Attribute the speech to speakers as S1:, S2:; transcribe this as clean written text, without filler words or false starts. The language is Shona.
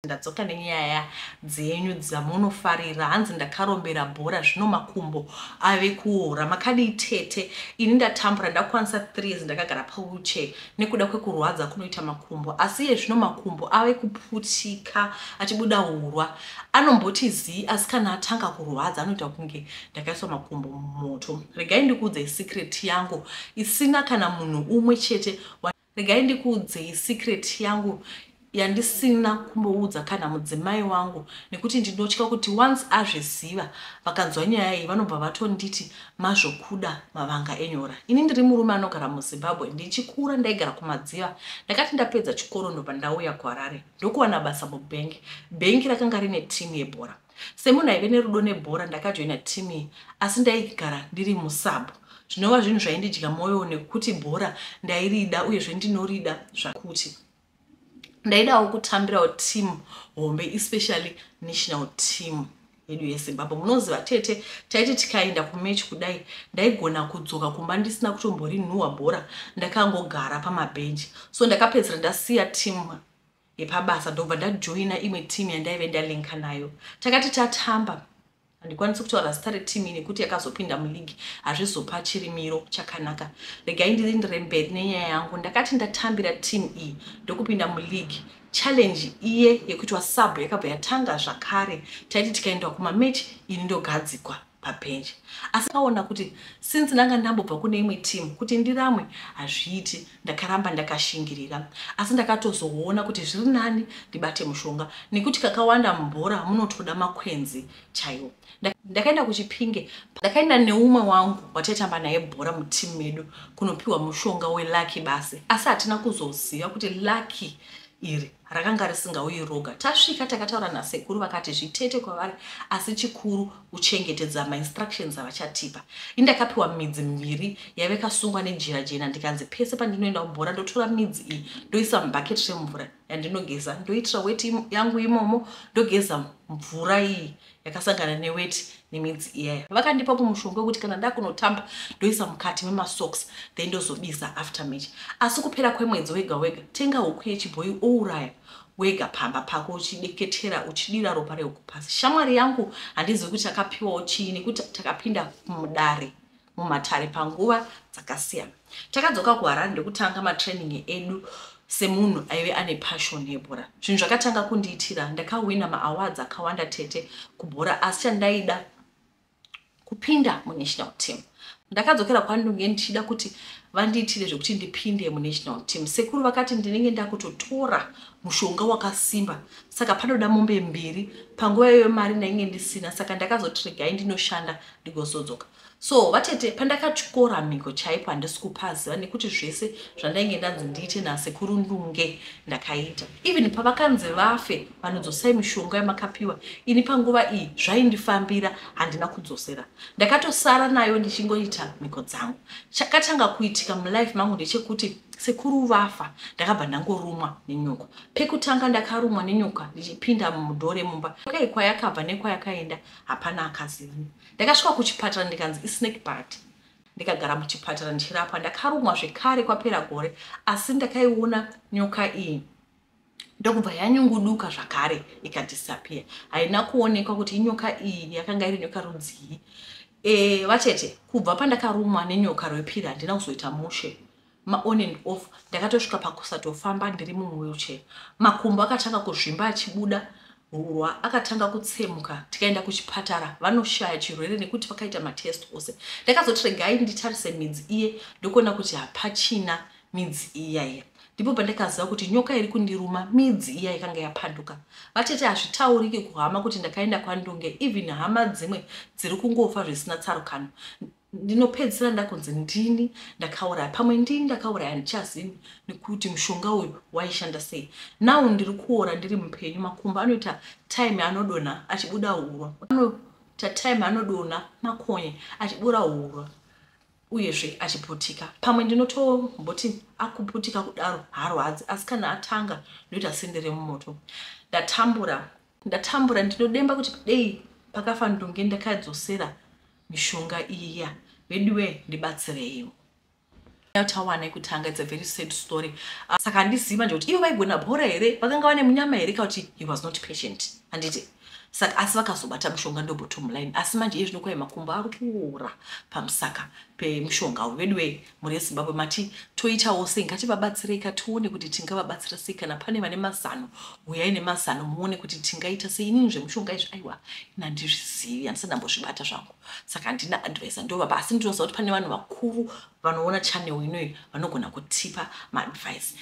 S1: Ndadzoka nenyaya dzenyu dzamunofarira. Hanzi ndakarombera bhora zvino makumbo ave kuora. Makadii tete? Ini ndatambura ndakwanisa 3 years ndakagara pawheelchair nekuda kwekurwadza kunoita makumbo. Asi iye zvino makumbo ave kuputika achibuda hurwa. Anomboti zii asi kana atanga kurwadza anoita kunge ndakaiswa makumbo mumoto. Regai ndikuudzei secret yangu isina kana munhu umwe chete. Regai ndikuudzei secret yangu yandisina kumboudza kana mudzimai wangu nekuti ndinotya kuti once azviziva vakanzwa nyaya iyi vanobva vatonditi mazvokuda mavanga enyora. Ini ndiri murume anogara muZimbabwe, ndichikura ndaigara kuMadziva. Ndakati ndapedza chikoro ndobva ndauya kuHarare ndokuwana basa mubhengi. Bhengi rakanga rine timu yebhora. Semunhu aive nerudo nebhora ndakajoina timu iyi asi ndaigara ndiri musabhu zvinova zvinhu zvaindidya mwoyo nekuti bhora ndairida uyezve ndinorida zvakuti ndaidawo kutambirawo team hombe, especially national team yedu yeZimbabwe. Munoziva tete, taiti tikaenda kumatch kudai ndaigona kudzoka kumba ndisina kutomborinhuhwa bhora, ndakangogara pamabhenji. So ndakapedzisira ndasiya team yepabasa ndobva ndajoina imwe team yandaive ndalinka nayo. Takati tatamba, handikwanisi kutaura zita retimu iyi nekuti yakazopinda muleague, hazvizopa chirimiro chakanaka. Regai ndiendere mberi nenyaya yangu. Ndakati ndatambira timu iyi ndokupinda muleague, challenge iye yekuitwa sub yakabva yatanga zvakare. Taiti tikaenda kumamatch ini ndogadzikwa pabhenji, asi kaona kuti since ndanga ndambobva kune imwe timu kuti ndiramwe hazviiti. Ndakaramba ndakashingirira, asi ndakatozoona kuti zviri nani ndibate mushonga nekuti kakawanda mubhora munotoda makwenzi chaiwo. Ndakaenda kuChipinge, ndakaenda neumwe wangu wataitamba naye bhora mutimu medu kunopiwa mushonga welucky basi, asi hatina kuzoziva kuti lucky iri rakanga risingauyi roga. Tasvika takataura nasekuru, vakati zvitete kwavari, asi chikuru uchengetedza mainstructions avachatipa. Indakapiwa midzi miviri yaive kasungwa nejira jena, ndikanzi pese pandinoenda kubhora ndotora midzi iyi ndoisa mubhaketi remvura yandinogeza, ndoitira weti yangu imomo, ndogeza mvura iyi yakasangana neweti nemidzi iyaya. Vakandipa kumushonga wekuti kana ndakunotamba ndoisa mukati memasocks, then ndozobisa after match. Asi kupera kwemwedzi wega wega tenga huku yechibhoyi ouraya wega pamba pako uchideketera uchidira ropa rehuku pasi. Shamwari yangu handizivi kuti akapiwawo chii nekuti takapinda mudare mumatare panguva dzakasiyana. Takadzoka kuHarare ndokutanga matraining edu. Semunhu aive ane passion yebhora, zvinhu zvakatanga kundiitira. Ndakawina maawards akawanda tete kubhora, asi chandaida kupinda munational team. Ndakadzokera kwaNdunge ndichida kuti vandiitire zvekuti ndipinde munational team. Sekuru vakati ndinenge ndakutotora mushonga wakasimba, saka panoda mombe mbiri. Panguva iyoyo mari ndainge ndisina, saka ndakazoti regai ndinoshanda ndigozodzoka. So vatete, pandakatyora mhiko chaipo handisi kupaziva nekuti zvese zvandainge ndanzi ndiite nasekuru Ndunge ndakaita. Even pavakanzi vafe vanodzosai mishonga yamakapiwa, ini panguva iyi zvaindifambira, handina kudzosera, ndakatosara nayo ndichingoita mhiko dzangu. Chakatanga kuitika mulife mangu ndechekuti sekuru vafa ndakabva ndangorumwa nenyoka. Pekutanga ndakarumwa nenyoka ndichipinda mudhoo remumba. Nyoka iyi kwayakabva nekwayakaenda hapana akaziva. Ndakasvika kuchipatara ndikanzi isnake bite, ndikagara muchipatara ndichirapwa. Ndakarumwa zvekare kwapera gore, asi ndakaiona nyoka iyi ndokubva yanyunguduka zvakare ikadisappear, haina kuonekwa kuti inyoka iyi yakanga iri nyoka rudzii. Vatete, kubva pandakarumwa nenyoka rwepiri handina kuzoita mushe, maon and off. Ndakatosvika pakusatofamba ndiri muwheelchair. Makumbo akatanga kuzvimba achibuda hurwa, akatanga kutsemuka. Tikaenda kuchipatara vanoshaya chirwere nekuti vakaita matest ose. Ndakazoti regai nditarise midzi iye, ndokuona kuti hapachina midzi iyaiya. Ndipo pandakaziva kuti nyoka iri kundiruma midzi iya yakanga yapanduka. Vatete, hazvitauriki kuhama kuti ndakaenda kwaNdunge. Even hama dzimwe dziri kungofa zvisina tsarukano. Ndinopedzisira ndakunzi ndini ndakauraya, pamwe ndini ndakauraya, handichazivi nekuti mushonga uyu waishanda sei. Now ndiri kuora ndiri mupenyu. Makumbo anoita time anodonha achibuda hurwa, anoita time anodonha makonye achibuda hurwa uyezve achiputika. Pamwe ndinotomboti akuputika kudaro haarwadzi, asi kana atanga ndoita sendere mumoto. Ndatambura, ndatambura. Ndinodemba kuti dei pakafa Ndunge ndakadzosera mishonga iya. Veduwe, ndibatsireiwo. Tawana yekutanga, it's a very sad story. Saka handizivi manje kuti ivo vaigona bhora here, vakanga vane munyama here, kana kuti he was not patient, handiti? Saka asi vakazobata mushonga, ndo bottom line. Asi manje iye zvino kwai makumbo ari kuora pamusaka pemushonga uyu. Veduwe, mhuri yeZimbabwe, mati toitawo sei? Ngativabatsirei katione kuti tingavabatsira sei. Kana pane vane mazano, uyai nemazano muone kuti tingaita sei. Inini zvemushonga izvi, aiwa, ina handizvizivi, handisati ndambozvibata zvangu, saka handina advice ndovapa. Asi ndinoziva kuti pane vanhu vakuru vanoona channel inoyi vanogona kutipa maadvice.